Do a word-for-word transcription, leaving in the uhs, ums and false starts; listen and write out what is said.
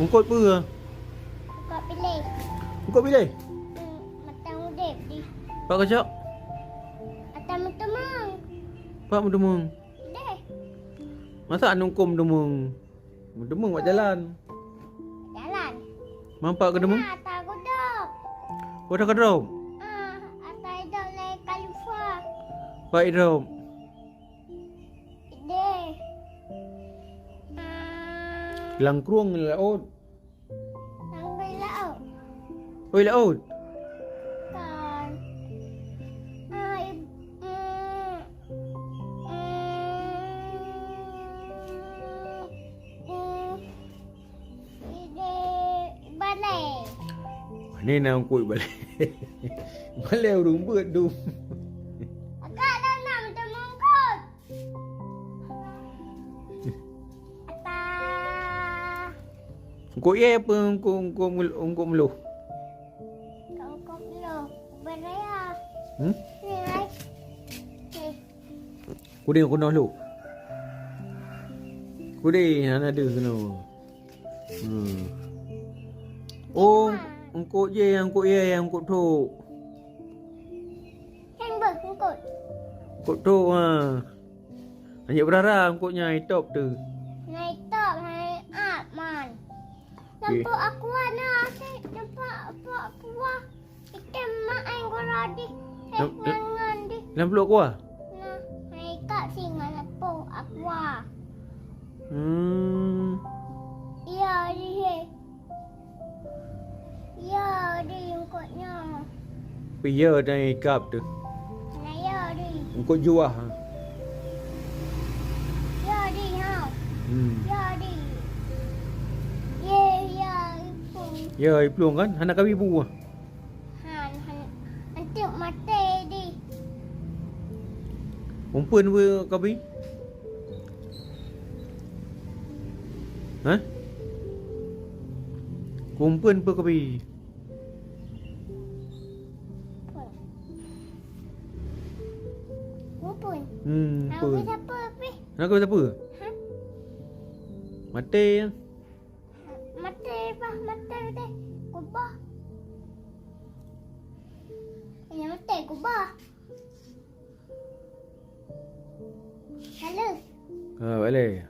Eungkôt peue? Eungkôt piléh. Eungkôt piléh? Hmm, mata udép di. Pat keucok? Ata meuteumong. Pat meuteumong? Deh. Masa aneuk eungkôt meuteumong? Meuteumong bak jalan. Jalan. Mampak keuteumong? Nah, ata keudrop. Oh, ata keudrop? Ah, ata idrop lé kalufa. Pat idrop? Deh. Ah. Lam krueng laôt. Sampai laôt. Oi, laôt. Kan. Ah, ib-, mm, mm, mm, ide balai. Mana na eungkôt balai? Balai ureueng beuet dum. Agak dah nak macam eungkôt. Ata. Eungkôt ie peue eungkôt, eungkôt mul-, eungkôt meuloh? Eungkôt meuloh. Beraya. Hmm? Ni, ai. Ni. Kudeh keunoe lhok. Kudeh hana deuh keunoe. Hmm. Oh, eungkôt ie, eungkôt ie, eungkôt thok. Kan beuh eungkôt. Eungkôt thok, ha. Hana berara eungkôt nyan, itop tu. Nyan itop, nyan iap man. Lam pluek aqua na, asyik nampak pluek aqua. Item mak ai gula di. Eh, lam, lam, nyan ngon di. Lam pluek aqua? Nah, hai kak singa lam pluek aqua. Hmm. Iya, di he. Iya, di eungkôt nyoe. Pih ya dan ikap tu. Nah, ya, di. Eungkôt juah, ha. Ya, di, ha. Hmm. Ya, di. Ye, ya, iplueng. Ya, iplueng kan? Hana kabi bu. Han, han, antuk maté di. Umpeuen we kabi? Hah? Kumpeuen pe kabi? Umpeuen. Hmm, Hana umpeuen. Siapa pih. Hana siapa? Hah? Maté. Maté bah, maté deh. Kubah. Ini maté kubah. Halo. Ha, balik.